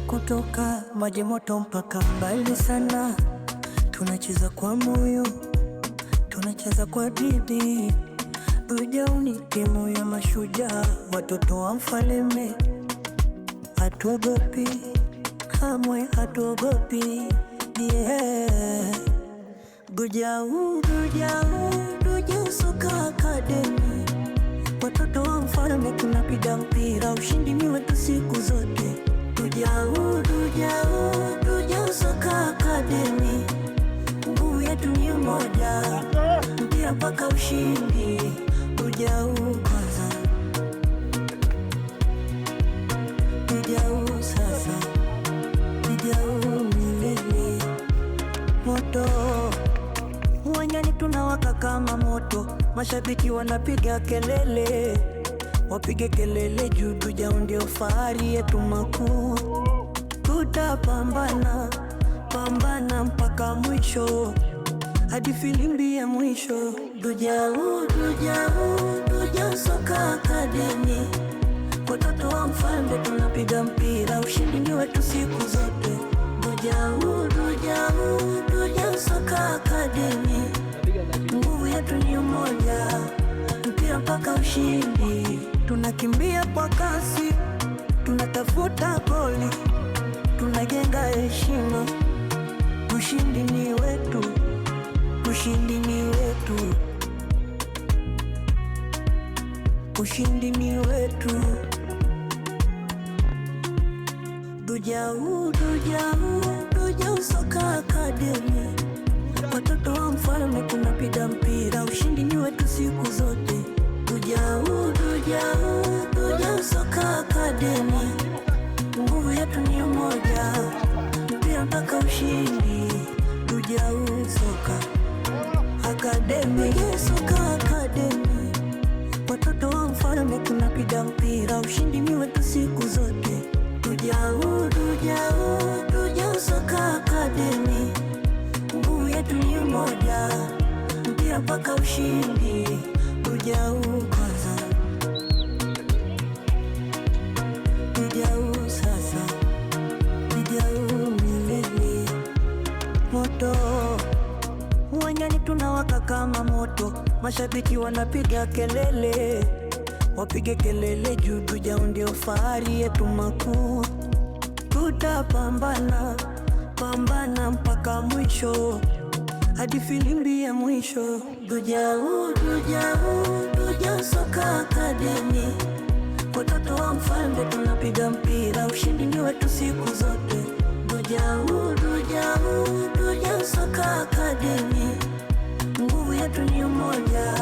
Kutoka maji moto mpaka mbali sana, tunacheza kwa moyo, tunacheza kwa bidii. Ujau ni timu ya mashujaa, watoto wa mfalme, hatuogopi kamwe, hatuogopi yeah. Gujau, Gujau, Gujau Soka Academy, watoto wa mfalme, tunapiga mpira, ushindi ni wetu siku zote. Gujau, Gujau, Gujau Soka Academy, nguvu yetu ni umoja, mpira mpaka ushindi. Gujau kwanza, Gujau sasa, Gujau milele. Moto uwanjani tunawaka kama moto, mashabiki wanapiga kelele, wapige kelele juu Gujau ndio fahari yetu makuu. Tutapambana, pambana mpaka mwisho, hadi filimbi ya mwisho. Gujau, Gujau, Gujau Soka Academy, watoto wa mfalme, tunapiga mpira, ushindi ni wetu siku zote. Gujau, Gujau, Gujau Soka Academy, nguvu yetu ni umoja, mpira mpaka ushindi. Tunakimbia kwa kasi, tunatafuta goli, tunajenga heshima. Ushindi ni wetu, ushindi ni wetu, ushindi ni wetu. Gujau, Gujau, Gujau Soka Academy, watoto wa mfalme, tunapiga mpira, ushindi ni wetu siku zote. Gujau, Gujau, Gujau Soka Academy, nguvu yetu ni umoja, mpira mpaka ushindi. Gujau Soka Academy, Gujau Soka Academy, watoto wa mfalme, tunapiga mpira, ushindi ni wetu siku zote. Gujau, Gujau, Gujau Soka Academy, nguvu yetu ni umoja, mpira mpaka ushindi. Gujau kwanza, Gujau sasa, Gujau milele. Moto uwanjani tunawaka kama moto, mashabiki wanapiga kelele, wapige kelele juu Gujau ndio fahari yetu makuu. Tutapambana, pambana mpaka mwisho, hadi filimbi ya mwisho. Gujau, Gujau, Gujau Soka Academy, watoto wa mfalme, tunapiga mpira, ushindi ni wetu siku zote. Gujau, Gujau, Gujau Soka Academy, nguvu yetu ni umoja.